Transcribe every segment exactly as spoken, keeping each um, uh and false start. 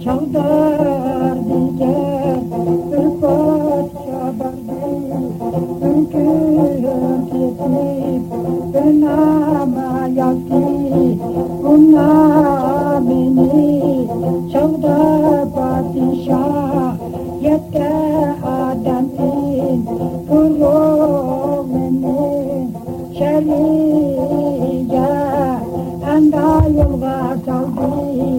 چاغدار دېگەن بىر پادىشاھ باردى. بىر كۈن كېتىپ بىر نامە يازدى. بۇ نامىنى چاغدار پادىشاھ يەتتە ئادەمدىن بىر ئوغلىنى شەرىگە ئەندا يولغا سالدى.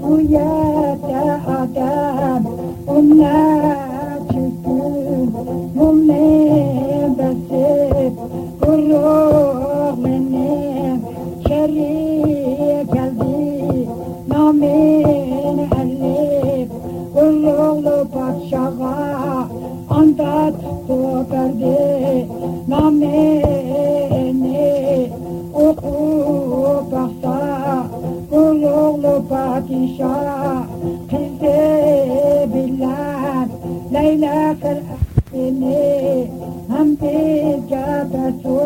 بۇ يەتتە ئادەم ئون نەچچە كۈن يولنى بېسىپ، بىر ئوغلىنى شەرىگە كەلدى. نامىنى ئېلىپ، بىر ئوغلى پادىشاھقا ئاندا تۇتۇپ بەردى. نامىنى ئوقۇپ باقسا، بىر ئوغلى پادىشاھ قىزى بىلەن لەيلى قىرئەتىنى ھەم بىزگە بەسۇ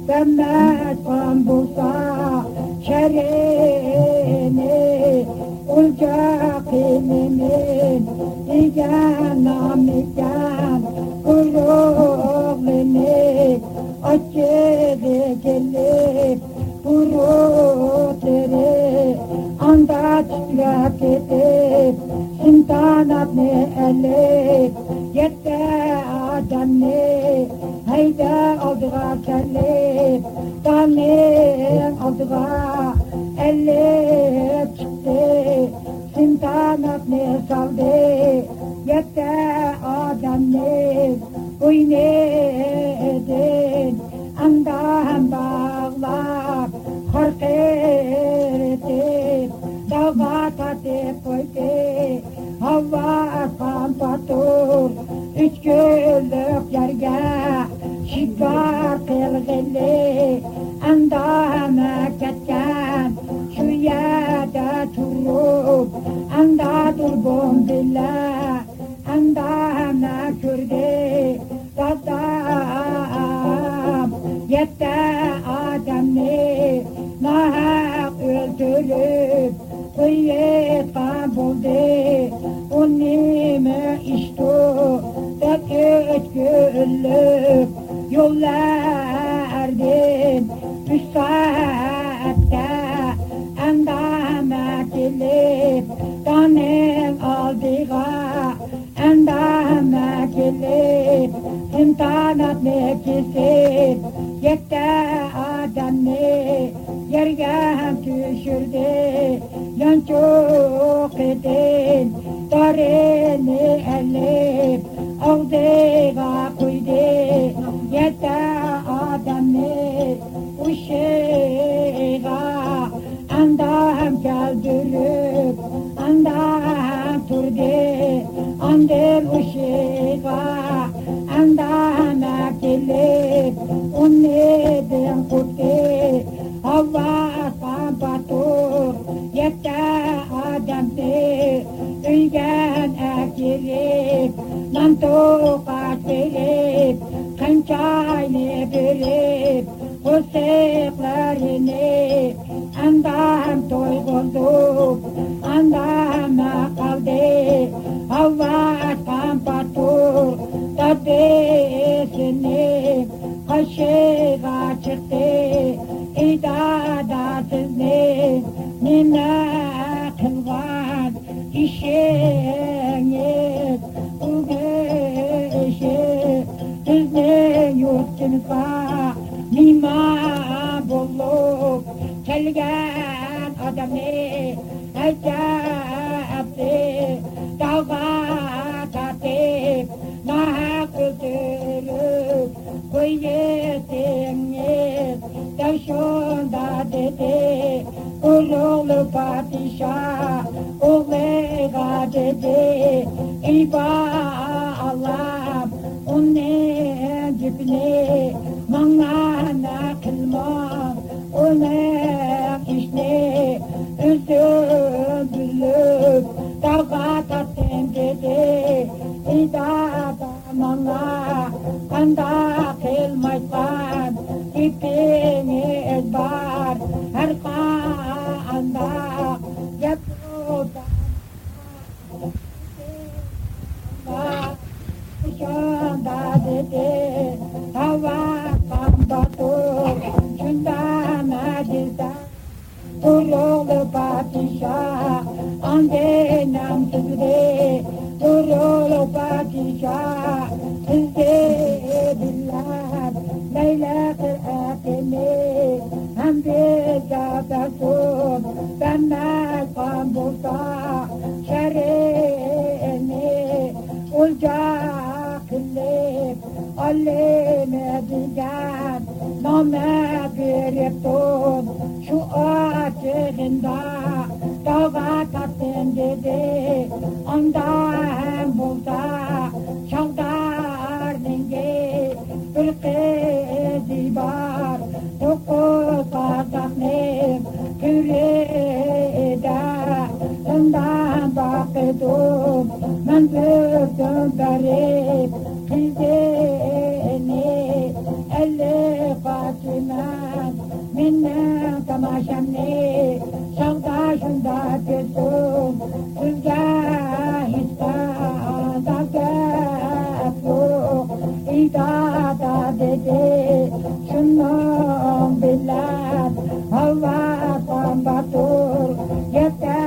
بەرمەيدىغان بولسا، شەرىنى ئولجا قىلىمىز دېگەن نامىكەن. بىر ئوغلىنى ئاچچىقى كېلىپ، بۇرۇتلىرى ئاندا تىترەپ كېتىپ، سىمتاناتنى ئېلىپ، يەتتە ئادەمنى ھەيدەپ ئالدىغا سېلىپ، دانىڭ ئالدىغا ئېلىپ چىقتى. سىمتاناتنى سالدى يەتتە ئادەمنى بوينىدىن، ئاندىن باغلاپ، خارقىرىتىپ، داغغا تارتىپ قويدى. ھاۋۋا ئاسقان باتۇر ئۈچ كۈنلۈك يەرگە شىكار قىلغىلى ئەندامە كەتكەن. شۇ يەردە تۇرۇپ ئەندا دۇربۇن بىلەن ئەندامە كۆردى. دادام يەتتە ئادەمنى ناھەق ئۆلتۈرۈپ قويۇۋەتكەن بولدى. بۇ نېمە ئىشتۇ؟ دەپ ئۆتكۈلۈك يوللاردىن ئۈچ سائەتتە ئەندامە كېلىپ، دانىڭ ئالدىغا ئەندامە كېلىپ، سىمتاناتنى كېسىپ، يەتتە ئادەمنى يەرگە ھەم چۈشۈردى. يانچۇقىدىن دارىنى ئېلىپ، ئاغزىغا قۇيدى. يەتتە ئادەمنى ھوشىغا ئەندام كەلتۈرۈپ، ئەندام تۇردى. ئاندىن ھوشىغا ئەندام كېلىپ، ئۇنى دىڭ قۇتتى. ھاۋۋا ئاسقان باتۇر يەتتە ئادەمنى ئۆيگە ئەكىرىپ، نان توقاچ بېرىپ، قەنت چاينى بېرىپ، قورساقلىرىنى ئەندام تويغۇزۇپ، ئەندام قالدى. ھاۋۋا ئاسقان باتۇر دادىسىنى قارشىغا چىقتى. ئى دادا، سىزنى نېمە قىلغان ئىشىڭىز؟ ئۇ كىشى بىزنىڭ يۇرتىمىزغا مېھمان بولۇپ كەلگەن ئادەمنى ھەيدەپ داغغا تارتىپ، ناھەق ئۆلتۈرۈپ قويۇۋەتتىڭىز، دەپ شۇنداق دېدى. ئۇلۇغ پادىشاھ ئوغلىغا دېدى: ئى بالام، ئۇنىڭ گېپىنى ماڭا نەقىل قىلما، ئۇنىڭ ئىشىنى ئۆزۈم بىلىپ داغغا تارتتىم، دېدى. ئى دادا، ماڭا قانداق قىلمايسەن دەپ دېڭىز بار، ھەر قانداق گەپ بولسا، شۇندا دېدى، تاۋاتقان باتۇر، شۇنداقمۇ دېسە، تۇرۇقلۇق پادىشاھ ئاندىن نام تىزدى. تۇرۇقلۇق پادىشاھ تىزدى بىللە لەيلە قىرئەتىنى ھەم بىزگە بەرسۇن، بەرمەيدىغان بولسا شەرئىنى. ئولجا قىلىپ ئالىمى دېگەن نامە بېرىپتۇ. شۇ ئاچچىقىمدا داغا تارتتىم دېدى. ئاندا ھەم بولسا شاغدارنىڭكى بىر قىزى بار. توققۇز قازاقنىڭ تۆرىدە زىندان باقىدۇ. مەن بىر كۈن بېرىپ قىزىنى ئېلىپ قاچىمەن. مېنىڭ تاماشامنى شاغدا شۇندا كۆرسۇن. سىزگە ھېچقانداق گەپ يوق، ئىدارە دېدى. شۇنىڭ بىلەن ھاۋاخان باتۇر يەتتە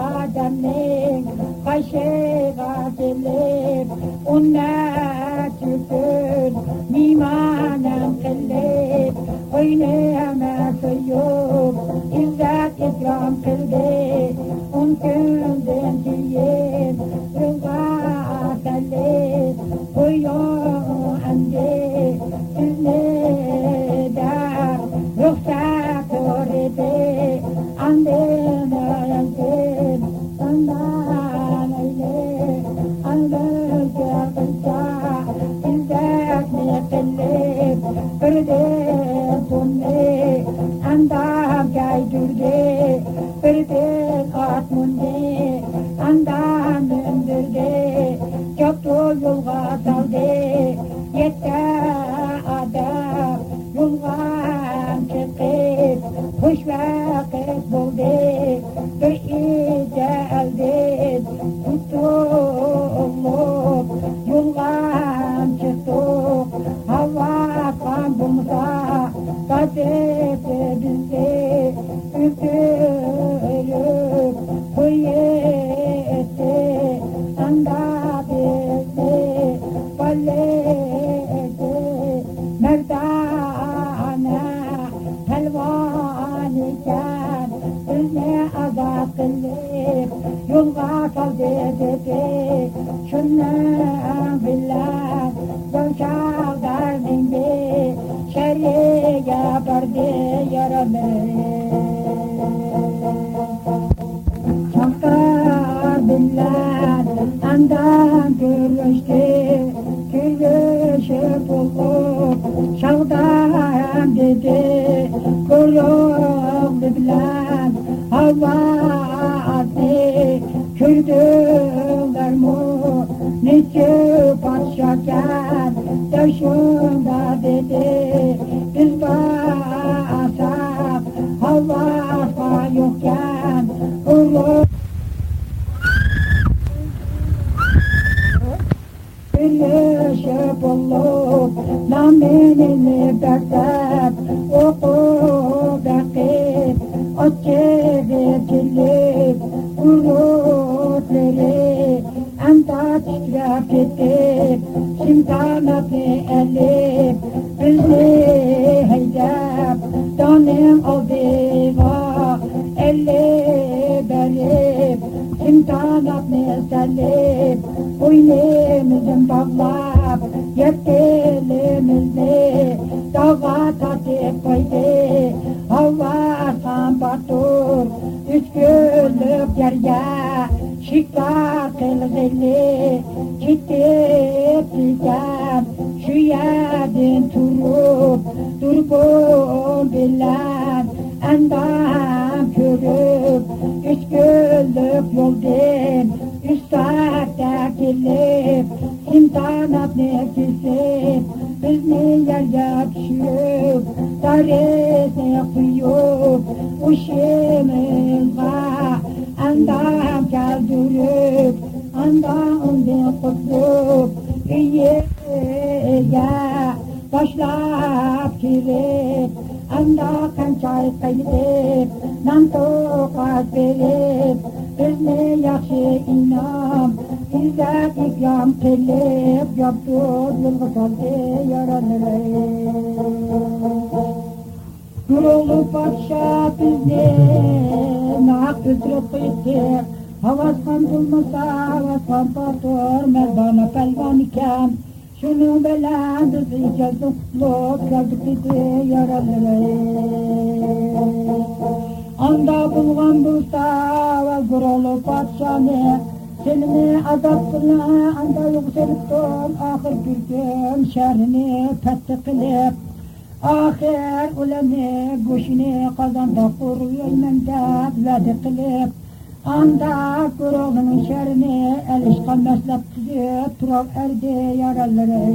ئادەمنىڭ قېشىغا كېلىپ، ئون نەچچە كۈن مېھمانىم قىلىپ، قوينۇمغا سويۇپ، ئىززەت ئىكرام قىلدى. ئون كۈندىن كېيىن يولغا سېلىپ قويۇڭ ئەمدى سىزنى دەپ رۇخسەت سورىدى. ئاندىن ئايانسىز ساندالايلى، ئاندىن كۆرگۈچە ئىززەتنى قىلىپ، بىردىن توننى ئاندىن كىيدۈردى، بىردىن ئات مۇندى ئاندىن مىندۈردى. جابدۇ يولغا سالدى يەتتە ئادەم، يولغا چىقىپ خۇش ۋاقىت بولدى. بىر ئىجەلدىن قۇتۇلۇپ يولغا چىقتۇق. ھاۋاخان بولمىسا، گازېتى بىزنى ئۆلتۈرۈپ قوياتتى. ئاندا بىزنى بالىسى مەردانە پەلۋان ئىكەن، بىزنى ئازاد قىلىپ يولغا سالدى دېدى. شۇنىڭ بىلەن ياۋ شاغدارنىڭكى شەرئىگە باردى يارىلىق. شاغدار بىلەن ئاندىن كۆرۈشتى، كۆرۈشۈپ بولۇپ شاغدان دېدى، قورۇقلى بىلەن ھاۋا ئاتنى كۆردۈڭلارمۇ؟ نېچۈك پادىشاھكەن دەپ شۇنداق دېدى. بىز بارساق ھاۋا ئاتقا يوقكەن، قورۇق بىرلىشىپ بولۇپ، نامىنى بەردەپ ئوقۇپ بېقىپ، ئاچچىقى كېلىپ، ئۇرۇقلىرى ئەمدى تىترەپ كېتىپ، شىمتاناتنى ئېلىپ، بىزنى ھەيدەپ، دانىم ئالدىغا ئېلىپ بېرىپ، ئىمتىھاناتنى سېلىپ، بوينىمىزدىن باغلاپ، يەتتە ئېلىمىزنى داغا تارتىپ قويدى. ھاۋاخان باتۇر ئۈچ كۈنلۈك يەرگە شىكار قىلغىلى كېتىپتىكەن. شۇ يەردىن تۇرۇپ، دۇربۇن بىلەن ئەندام كۆرۈپ، ئۈچ كۈنلۈك يولدىن ئۈچ سائەتتە كېلىپ، ئىمتىھاناتنى كېسىپ، بىزنى يەرگە چۈشۈرۈپ، دارىسى قۇيۇپ، ھوشىمىزغا ئەندام كەلتۈرۈپ، ئاندىن ئۇندىن قۇتۇلۇپ، ئۆيىگە باشلاپ كىرىپ، ئاندا قەنت چاي قاينىتىپ، نان توقاپ بېرىپ، بىزنى ياخشى ئىنام، ئىززەت ئىكرام قىلىپ، ياپتۇق يولغا سالدى يارلىرى. گۇرۇھلۇق پادىشاھ بىزنى ناھەق ئۆلتۈرۈپ قويۇپتى. ھاۋاسخان بولمىسا، ھاۋاسخان باتۇر مەردانە پەلۋان ئىكەن. شۇنىڭ بىلەن بىز ئىجازىتىن قۇتۇلۇپ كەلدۇق، دېدى يارلىرى. ئاندا بولغان بولسا، ۋە گۇرۇھلۇق پادىشاھنى سېنىمۇ ئازاب قىلىڭ، ئاندا يوق سېلىپتۇ. ئاخىر بىر كۈن شەھىرىنى پەتھى قىلىپ، ئاخىر ئۇلارنى گۆشىنى قازاندا قورۇيمەن دەپ ۋەدە قىلىپ، ئاندا گۇرۇھنىڭ شەھىرىنى ئېلىشقا مەسلىھەت تۈزۈپ تۇرۇپ ئەردى يارلىرى.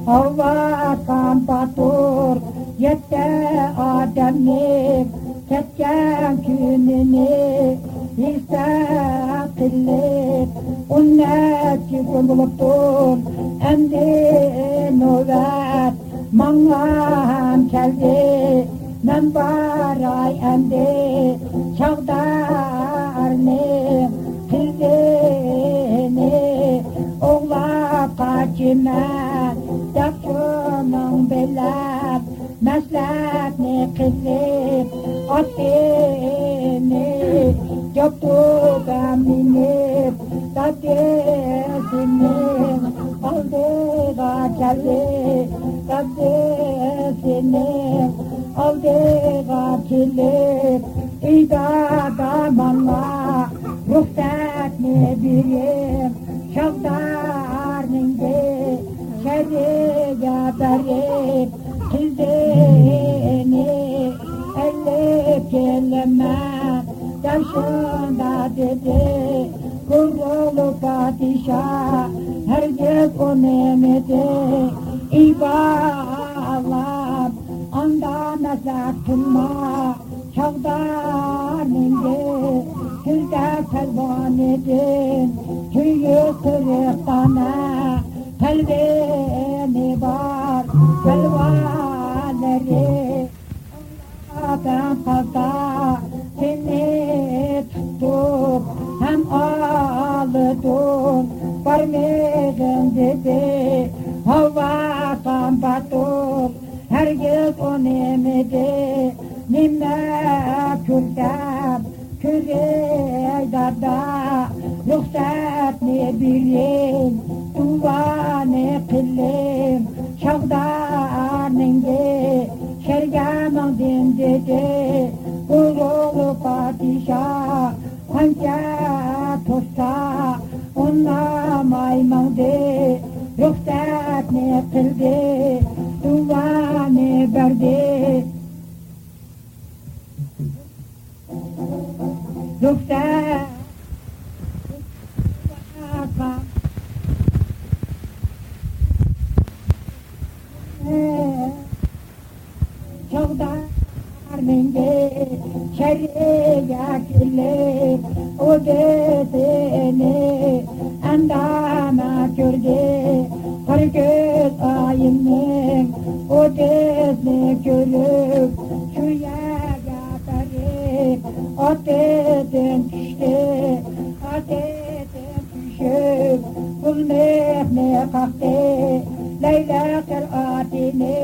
ھاۋاسخان باتۇر يەتتە ئادەمنى كەتكەن كۈنىنى ھېساب قىلىپ، ئون نەچچە كۈن بولۇپتۇ. ئەمدى نۆۋەت ماڭا ھەم كەلدى. مەن باراي ئەمدى چاغدارنىڭ قىزىنى ئوغلاپ قاچىمەن دەپ شۇنىڭ بىلەن مەسلىھەتنى قىلىپ، ئاتىنى جاپتۇ ھەم مىنىپ، دادىسىنىڭ ئالدىغا كەلدى. دادىسىنىڭ ئالدىغا كېلىپ، ئەي دادا، ماڭا رۇخسەتنى بېرىڭ، چاغدارنىڭ شەھىرىگە بېرىپ، قىزىنى ئېلىپ كېلىمەن دەپ شۇنداق دېدى. گۇرۇھلۇق پادىشاھ ھەرگىز ئۇنىمىدى. ئەي بالام، ئاندا مەسلىھەت قىلما، چاغدارنىڭ كۆزدە پەلۋانىدىن تۆت يۈز قىرىق دانە پەلۋىنى بار، پەلۋانلىرى ئادەم قالسا سېنى تۇتۇپ ھەم ئالىدۇ بارمىغىن، دېدى. ھاۋاسخان باتۇر ھەرگىز ئۇنىمىدى. نېمە كۆرسەم كۆرەي دادا، رۇخسەتنى بېرىڭ، دۇئانى قىلىڭ، چاغدارنىڭ شەھىرىگە ماڭدىن، دېدى. گۇرۇھلۇق پادىشاھ قانچە توسسا ئۇنىماي ماڭدى، رۇخسەتنى قىلدى، دۇئانى بەردى. رۇخسەت چاغدارنىڭ شەھىرىگە كېلىپ، ئۇ دېدىنى ئەندامە كۆردى. قارا كۆز ئايىمنىڭ ئۇ دېدىنى كۆرۈپ، شۇ يەرگە بېرىپ ئاتىدىن چۈشتى. ئاتىدىن چۈشۈپ، گۈلمېخنى قاقتى. لەيلەكەر ئاتىنى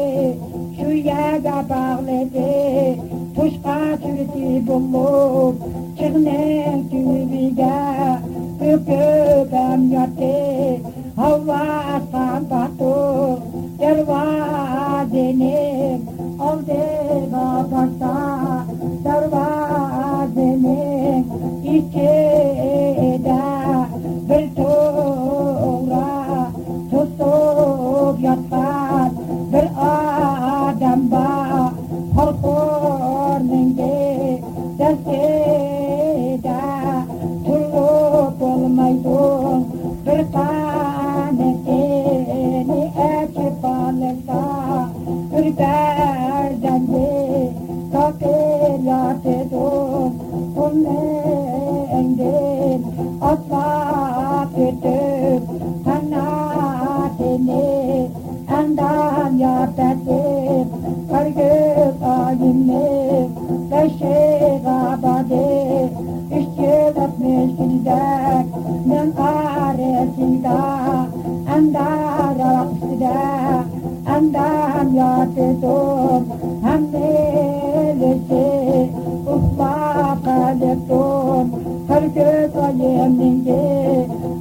شۇ يەرگە باغلىدى. توشقان سۈرىتى بولۇپ، چىغنىڭ تۈۋىگە بۆكۈپ ھەم ياتتى. ھاۋاسخان باتۇر دەرۋازىنىڭ ئالدىغا بارسا، دەرۋازىنىڭ ئىچىدە بىر توغرا توسۇپ ياتقان بىر ئادەم بار. خورخورنىڭ ئاتلاپ ئۆتۈپ قاناتىنى، ئاندىن ياپەتلىك قارىكۆز ئايىمنى بېشىغا باردى. ئۈچ يۈز ئاتمىش كۈنزەكنىڭ ئارىسىدا، ئاندا راۋاق ئۈستىدە ئاندام ياتىدۇ، ھەممىلىسى ئۇخلاپ قېلىپتۇ. قارىكۆز ئايىمنىڭكى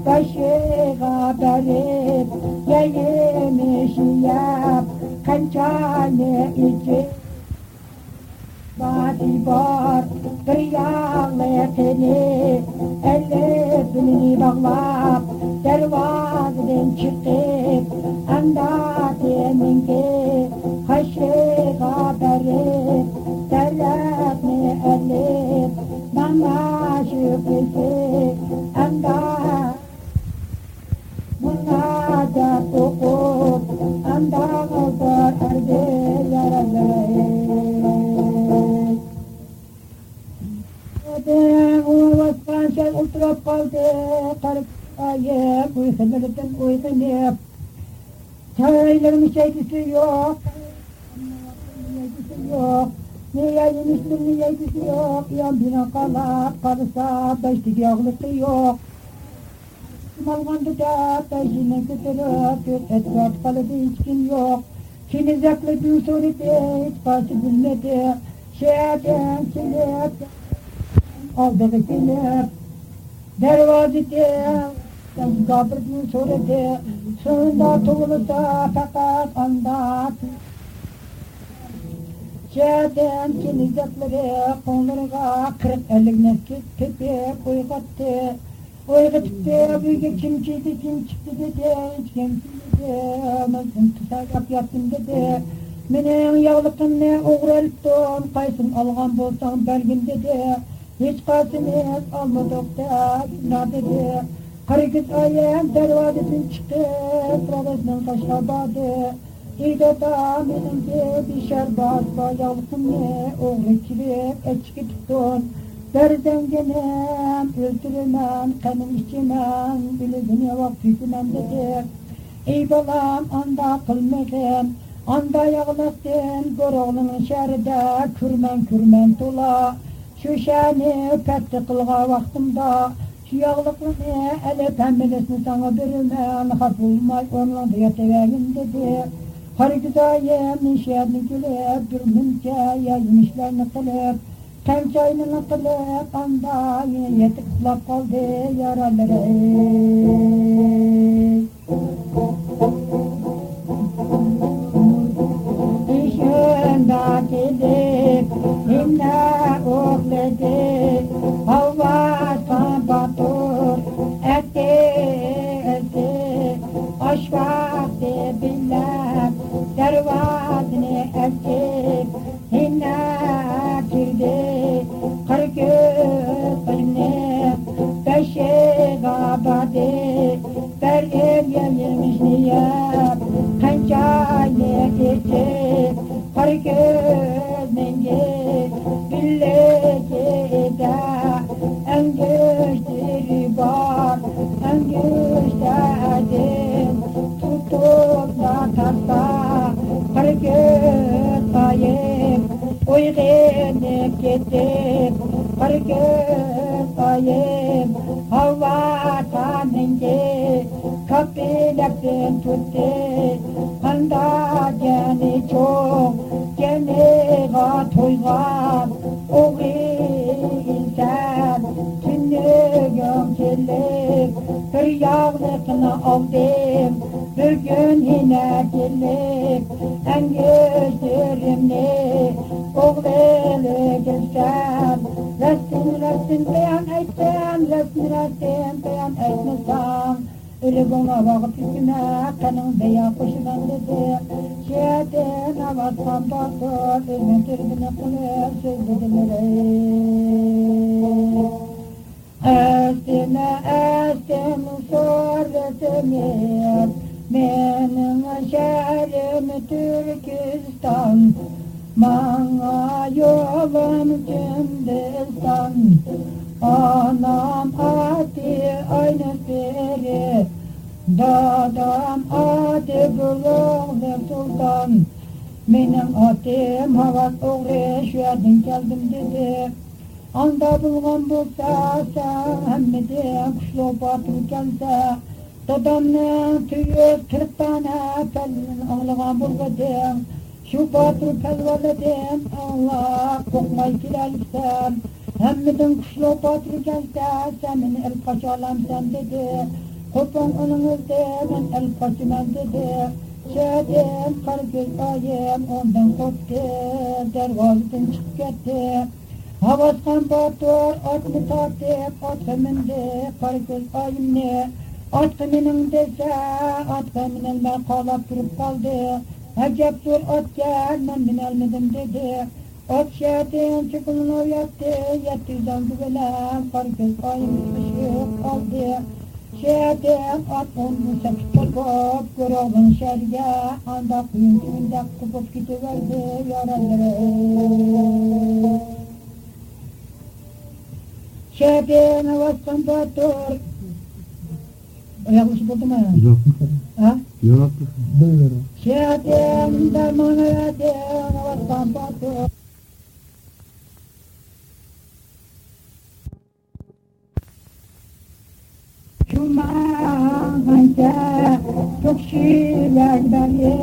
بېشىغا بېرىپ، يەيمىشى يەپ، قەنت چاينى ئىچىپ، بادى بار بىر ياغلىقىنى ئېلىپ، بېلىنى باغلاپ، دەرۋازىدىن چىقىپ، ئانداتىنىڭكى قېشىغا بېرىپ، دەرەخنى ئېلىپ، مانا شۇ كېسى ئاندا مۇناجات ئوقۇپ، ئاندا غالتار ئەردى يارىلىرى. ئۇ ۋاسقان شەي ئولتۇرۇپ قالدى. قارىكۆز ئايىم ئۇيقۇلىرىدىن ئويغىنىپ، چايلىرىمۇ چەيگۈسى يوق، يەيدىسى يوق، نېيە يېمىشلىرىنى يەيدىسى يوق. يان بىنا قالاپ قارىسا، بەشتىكى ياغلىقى يوق. ئالغاندا دەپ بېشىنى كۆتۈرۈپ، كۆز ئەتراپى قالىدۇ، ھېچكىم يوق. كېنىزەكلىدىن سورىدى، ھېچقايسى بىلمىدى. شەدىن كېلىپ، ئالدىغا كېلىپ، دەرۋازىدىن كاپىردىن سورىدى. شۇندا تۇغۇلسا پەقەت ئاندا. شەدىن كېنىزەكلىرى قوڭلىرىغا قىرىق ئەللىك نەسكە تېپىپ ئويغاتتى. ئويغىتىپتۇ، ئۆيگە كىم كىردى، كىم چىقتى دېدى، ھېچكىم كىرمىدى، مەن سايراپ ياتتىم دېدى. مېنىڭ ياغلىقىمنى ئوغرى ئېلىپتۇ، قايسىنى ئالغان بولساڭ بەرگىن دېدى. ھېچقايسىمىز ئالمىدۇق دەپ شۇنداق دېدى. قارىكۆز ئايەم دەرۋازىدىن چىقىپ، راۋىسنىڭ قېشىغا باردى. ئى دادا، مېنىڭكى بىشار بار ياغلىقىمنى ئوغرى كىرىپ ئەچىپ كېتىپتۇ. بەرسەڭ جېنىم ئۆلتۈرىمەن، قېنىم ئىچىمەن، ئۆلگىنى ۋاقىت كۆيىمەن دېدى. ئى بالام، ئانداق قىلمىغىن، ئاندا ياغلىقتىن گورۇغلىنىڭ شەھىرىدە كۆرمەن، كۆرمەن تولا. شۇ شەھەرنى پەتھى قىلغان ۋاقتىمدا، شۇ ياغلىقلارنى ئېلىپ، ھەممىسىنى ساڭا بېرىمەن، خاپا بولماي ئورنۇڭدا ياتىۋەرگىن دېدى. قارىكۆز ئايەم نەسىھەتنى كۈلۈپ، بىر مۇنچە يەر يېمىشلەرنى قىلىپ، قەنت چاينىمۇ قىلىپ، ئاندا يېتىپ ئۇخلاپ قالدى يارالىرى. شۇنداق دېدى، ھىنا ئوقلىدى، ھاۋاسقا باتۇر ئەتىسى. ئاش ۋاقتى بىلەن دەرۋازىنى ئېچىپ، ھىنا كىردى. قارىكۆز قىزنى بېشىغا باردى. بەرگەن يەم-يېمىشنى يەپ، قەنت چاينى ئىچىپ، قارىكۆزنىڭكى بىللىكىدە ئەڭگۈشتىرى بار، ئەڭگۈشتەردىن تۇتۇپلا تارتسا، قارىكۆز ئايىم ئويغىنىپ كېتىپ، قارىكۆز ئايىم ھاۋا خاننىڭكى كاپىلەكتىن تۇتتى. قاندا جېنى چوڭ، جېنىغا تويغان ئوغرى ئىسەن، تۈنۈگۈن كېلىپ بىر ياغلىقنى ئالدىم، بۈگۈن يەنە كېلىپ ئەڭگۈشتىرىمنى ئوغرىلىدىسەن. راستىن، راستىن بىيان ئېيتسام، راستىن، راستىن بىيان ئېيتمىسام، ئۆلۈپ بولما ۋاقىت كۆكىمە، قېنىڭ بەيا قوشىمەن دېدى. شۇ يەردىن ئاۋاز قامداپتۇ، ئۆزىنىڭ تېرىپىنى قىلىپ سۆزلىدى مىرەي. ئەستىمە، ئەستىم سورىسىمىز، مېنىڭ شەھىرىم تۈركىستان، ماڭا يولۇم ھىندىستان. ئانام ئاتى ئاينى سېرى. دادام ئاتى بۇلۇڭلى سۇلتان، مېنىڭ ئاتىم ھاۋاس ئوغرى، شۇ يەردىن كەلدىم دېدى. ئاندا بولغان بولسا سەن ھەممىدىن كۈچلۈك باتۇر كەلسە، دادامنىڭ تۆت يۈز قىرىق دانە پەلۋىنىنى ئاڭلىغان بولغىدىڭ. شۇ باتۇر پەلۋانلاردىن ئاڭلاپ قورقماي كېلەلىسەن. ھەممىدىن كۈچلۈك باتۇر كەلسە، سەن مېنى ئېلىپ قاچالامسەن دېدى. قوپۇڭ ئۇنىڭىزدىن، مەن ئېلىپ قاچىمەن دېدى. شۇ يەردىن قارا كۆز ئايىم ئۇنىڭدىن قورقتى، دەرۋازىدىن چىقىپ كەتتى. ھاۋاسخان باتۇر ئاتنى تارتىپ، ئاتقا مىندى. قارا كۆز ئايىمنى ئاتقا مىنىڭ دېسە، ئاتقا مىنەلمەي قالاپ تۇرۇپ قالدى. ئەجەب زور ئاتكەن، مەن مىنەلمىدىم دېدى. ئات شۇ يەردىن چوقۇنۇۋاتتى. يەتتە يۈز ئاڭگا بىلەن قارا كۆز ئايىم تۇتۇشۇپ قالدى. شۇ يەردىن ئات ئون سەككىز قوپۇپ، گۇرۇغنىڭ شەھىرىگە ئانداق ئويۇن-چويۇندەك قوپۇپ كېتىۋەردى، يارانلىرى. شۇ يەردىن ھاۋاسخان باتۇر. ئاياغلىشىپ بولدىمۇ؟ يوق. ھە؟ يوق. بىلمىدىم. شۇ يەردىن دەرمان ئەۋەتتى، ھاۋاسخان باتۇر. شۇ ماڭغانچە چوقۇشۇۋەردى.